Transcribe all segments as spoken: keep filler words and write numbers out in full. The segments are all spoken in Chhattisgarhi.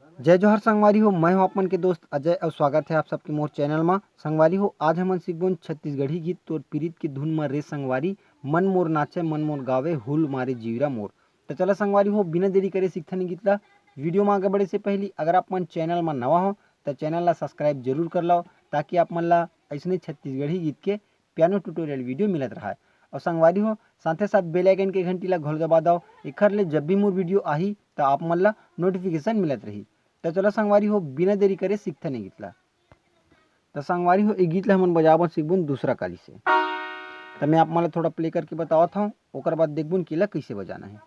जय जोहार संगवारी हो, मैं हूं आप मन के दोस्त अजय और स्वागत है आप सबके मोर चैनल मा। संगवारी हो, आज हमन सीखबोन छत्तीसगढ़ी गीत तोर पीरित के धुन मा रे संगवारी, मन मोर नाचे मन मोर गावे, हुल मारे जीवरा मोर। तो चला संगवारी हो, बिना देरी करे सीखथन ये गीत ला। वीडियो मा आगे बढ़े से पहली अगर आप मन चैनल मा नवा हो तो चैनल ला सब्सक्राइब जरूर कर लो, ताकि आप मन ला ऐसने छत्तीसगढ़ी गीत के पियानो ट्यूटोरियल वीडियो मिलत रहा है। और संगवारी हो, साथे साथ बेल आइकन के घंटी ला घलो दबा दो, एखर ले जब भी मोर वीडियो आही तो आप मन ला नोटिफिकेशन मिलत रही। तो चलो संगवारी हो, बिना देरी करे सीखथन ये गीत ला। तो संगवारी हो, ये गीत ला हमन बजाबन सीखबुन दूसरा काली से। तो मैं आप मन ला थोड़ा प्ले करके बतावत हूँ, ओकर बाद देखबुन कि ला कैसे बजाना है।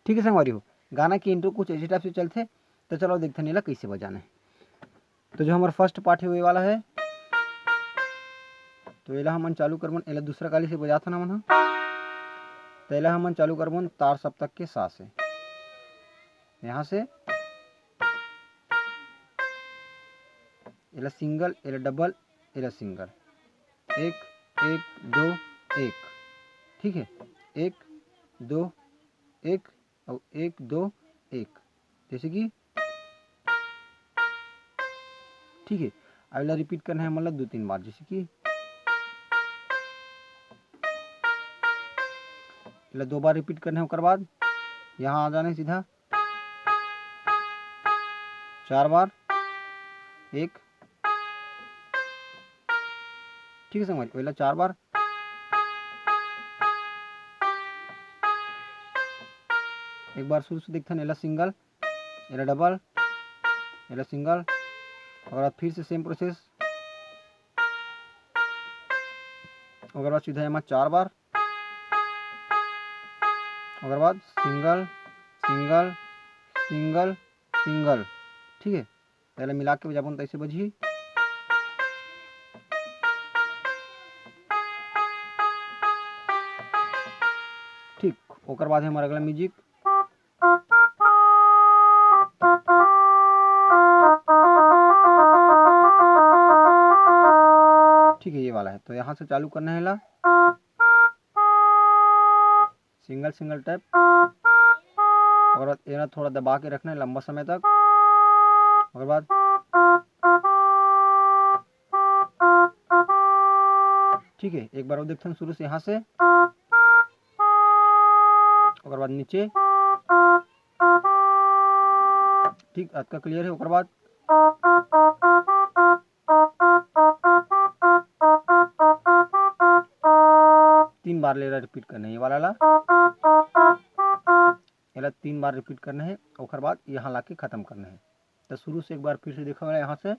ठीक है संगवारी हो, गाना के इंट्रो कुछ ऐसे टाइप से चलथे। तो चलो देखते हैं एला कैसे बजाना है। तो जो हमारा फर्स्ट पार्ट है वो ये वाला है। तो एला हमन चालू करबन, एला दूसरा काली से बजाथन हमन ह। तो एला हमन चालू करबन तार सप्तक के सा से। यहाँ से एला सिंगल, एला डबल, एला सिंगल, एक, एक, दो, एक। ठीक है, एक, दो, एक और एक, दो, एक। जैसे कि ठीक है, अब एला रिपीट करना है, मतलब दो तीन बार, जैसे कि एला दो बार रिपीट करना है, ओकर बाद यहाँ आ जाना है सीधा चार बार, एक, ठीक है संगवारी, एला चार बार, एक बार शुरू से देखथन, एला सिंगल, एला डबल, एला सिंगल, ओकर बाद फिर से सेम प्रोसेस, ओकर बाद सीधा एमा चार बार, ओकर बाद सिंगल, सिंगल, सिंगल, सिंगल। ठीक है, पहले मिला के बजाबो न, तैसे बजही। ठीक, ओकर बाद है हमारा अगला म्यूजिक। ठीक है, ये वाला है। तो यहाँ से चालू करना है ला, सिंगल सिंगल टैप, और एला थोड़ा दबा के रखना है लंबा समय तक। ओकर बाद ठीक है, एक बार और देखथन शुरू से यहाँ से, ओकर बाद नीचे। ठीक, अतका क्लियर है। ओकर बाद तीन बार ले रिपीट करना है ये वाला ला। एला तीन बार रिपीट करना है, ओकर बाद यहाँ ला के खत्म करना है। तो शुरू से एक बार फिर से देखा वाला यहाँ से।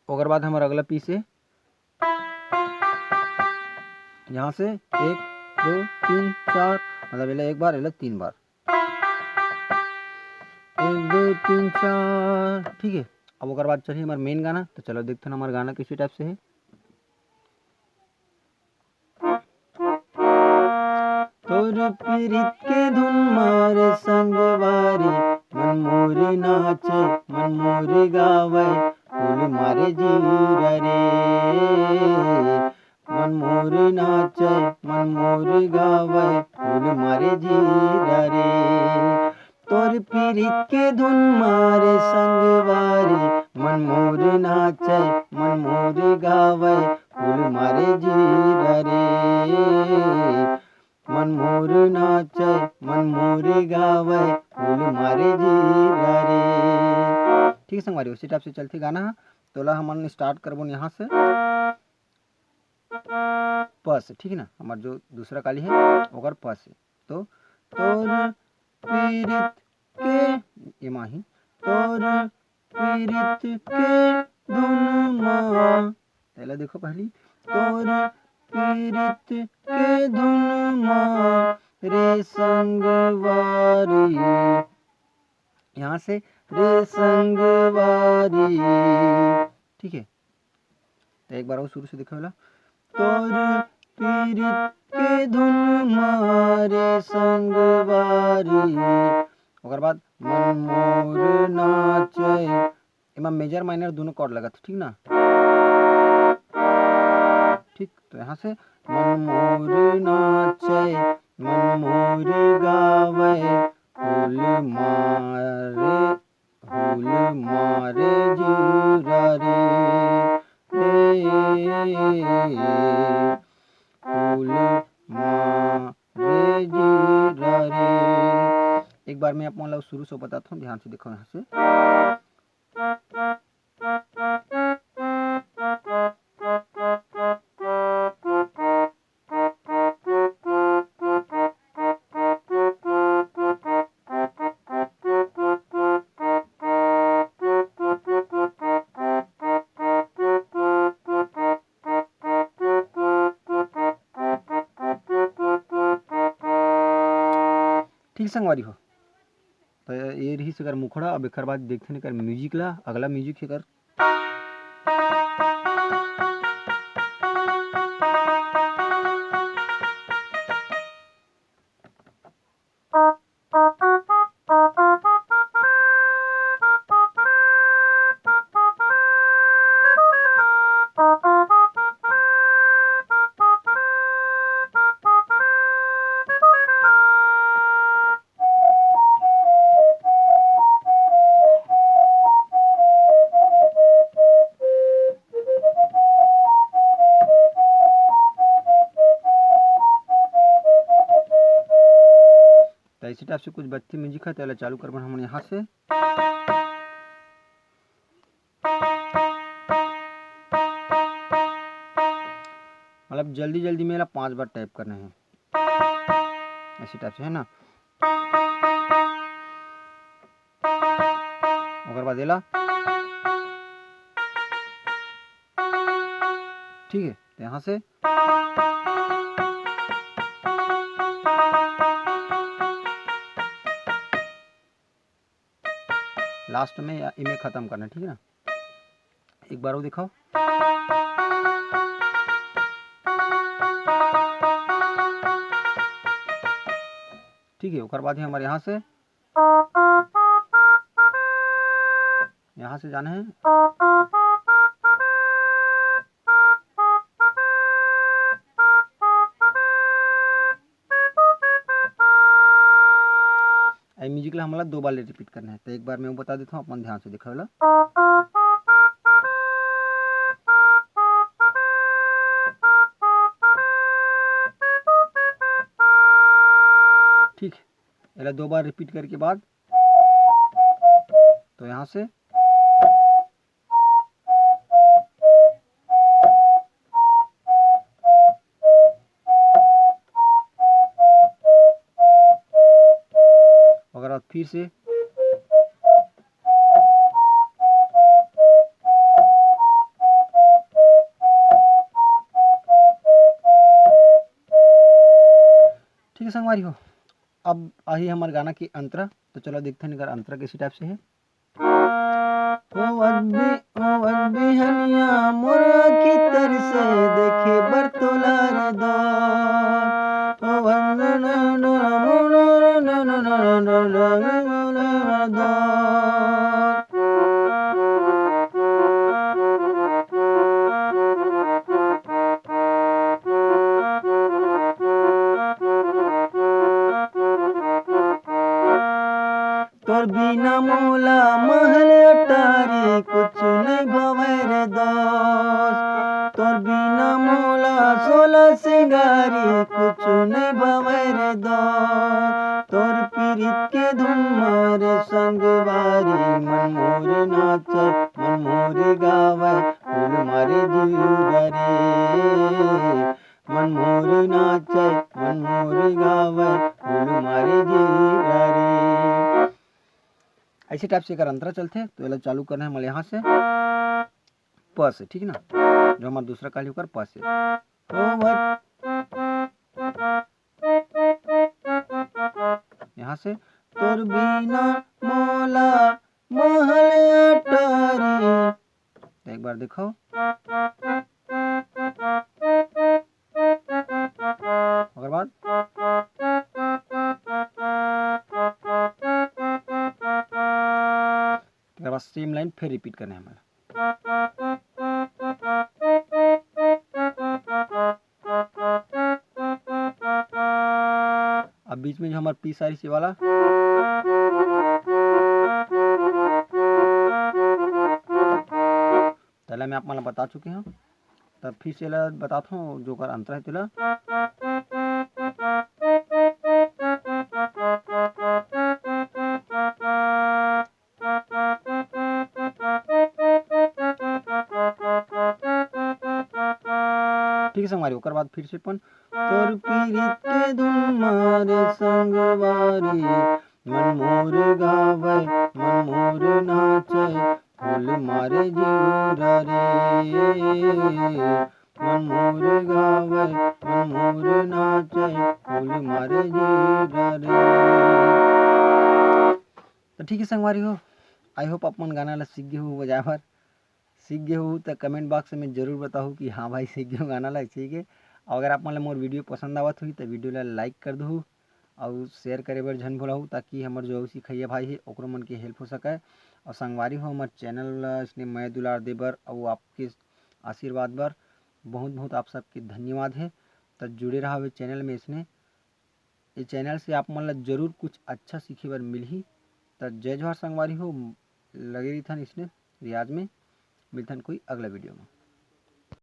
ओकर बाद हमारा अगला पीस है, यहाँ से एक, दो, तीन, चार, मतलब एला एक बार, एला तीन बार, एक, दो, तीन, चार। ठीक है, अब ओकर बाद चलिए हमारा मेन गाना। तो चलो देखते हैं हमारा गाना किसी टाइप से है। तोर पीरित के धुन मारे संगवारी, मन मोर नाचे, मन मोर गावे, फूल मारे जीरा रे। मन मोर नाचे, मन मोर गावे, फूल मारे जीरा रे। तोर पीरित के धुन मारे संगवारी, मन मोर नाचे, मन मोर गावे, फूल मारे जीरा रे। मन मोर नाचे, मन मोर गावे, फूल मारे जीरा रे। ठीक है संगवारी, उसी टाइप से चलथे गाना ह। तोला हमन स्टार्ट करबो यहाँ से। प से, ठीक है ना, हमार जो दूसरा काली है ओकर प से। तो तोर पीरित के, एमा ही, तोर पीरित के धुन मा, तेला देखो पहली, तोर पीरित के धुन मा रे संगवारी, यहाँ से रे संगवारी। ठीक है, तो एक बार और शुरू से देखो ला, तोर पीरित के धुन मा रे संगवारी, ओकर बाद मन मोर नाचे, एमा मेजर माइनर दोनों कॉर्ड लगत, ठीक ना? ठीक, तो यहाँ से मन मोर नाचे, मन मोर गावे, हुल मारे, हुल मारे जुरा रे, रे, हुल मारे जुरा रे। एक बार मैं आप मन ला शुरू से बताता हूँ, ध्यान से देखो यहाँ से। ठीक संगवारी हो, तो ये रहिस एकर मुखड़ा। अब एकर बाद देखथन एकर म्यूजिक ला, अगला म्यूजिक एकर। तो इसी टाइप से कुछ बजती म्यूजिक है, तो एला चालू करबन हमन यहाँ से। मतलब जल्दी जल्दी में एला पांच बार टाइप करना है, इसी टाइप से, है ना? ओकर बाद एला, ठीक है, तो यहाँ से लास्ट में या इमे खत्म करना, ठीक है ना? एक बार वो दिखाओ। ठीक है, ओकर बाद ही हमारे यहाँ से, यहाँ से जाना है। ए म्यूजिक ला हमला दो बार ले रिपीट करना है। तो एक बार मैं वो बता देता हूँ, अपन ध्यान से देखा वाला। ठीक, एला दो बार रिपीट करके बाद तो यहाँ से अगर आप फिर से ठीक है संगवारी हो, अब आही हमारे गाना की अंतरा। तो चलो देखते हैं एकर अंतरा किसी टाइप से है। ओ अद्बी, ओ अद्बी हनिया मोर आँखी तरसे देखे बर तोला रे दो। ओ वंदना तोर बिना मोला महल अटारी कुछु नइ भवय रे दोस्त। तोर बिना मोला सोला सिंगारी कुछु नइ भवय रे दोस्त। तोर पीरित के धुन मारे संगवारी मन मोर नाचय मन मोर गावय फूल मारे जुरा रे। मन मोर नाचय मन मोर गावय फूल मारे जुरा रे। ऐसे टाइप से एकर अंतरा चलथे। तो एला चालू करना है हमला यहाँ से, प से, ठीक है ना, जो हमारा दूसरा काली ओकर प से। ओ भाई, यहाँ से, तोर बिना मोला महल अटारी। तो एक बार देखो, ओकर बाद ओकर बाद सेम लाइन फिर रिपीट करना है हमारा। अब बीच में जो हमारा पी सारी सी वाला, पहले मैं आप मन ला बता चुके हूँ, तब फिर से ला बताता हूँ, जो कर अंतर है तेला। ठीक है संगवारी, ओकर बाद फिर से अपन तोर पीरित के धुन मारे संगवारी, मन मोर गावय, मन मोर नाचय, फूल मारे जुरा रे। मन मोर गावय, मन मोर नाचय, फूल मारे जुरा रे। तो ठीक है संगवारी हो, आई होप आप मन गाना ला सीख गे हो बजाए बर। सीख गे हो तो कमेंट बॉक्स में जरूर बताओ कि हाँ भाई सीख गे हो गाना ला, ठीक है। और अगर आप मन ला मोर वीडियो पसंद आवत हुई तो वीडियो ला लाइक कर दो और शेयर करे बर झन भुलाहू, ताकि हमर जो सिखैया भाई है ओकरो मन के हेल्प हो सके। और संगवारी हो, हमर चैनल ला इसने मया दुलार दे बर और आपके आशीर्वाद बर बहुत बहुत आप सबके धन्यवाद है। तो जुड़े रहा चैनल में इसने, ये चैनल से आप मन ला जरूर कुछ अच्छा सीखे बर मिलही। तो जय जोहार संगवारी हो, लगे रहिथन इसने रियाज में, मिलथन कोई अगला वीडियो में।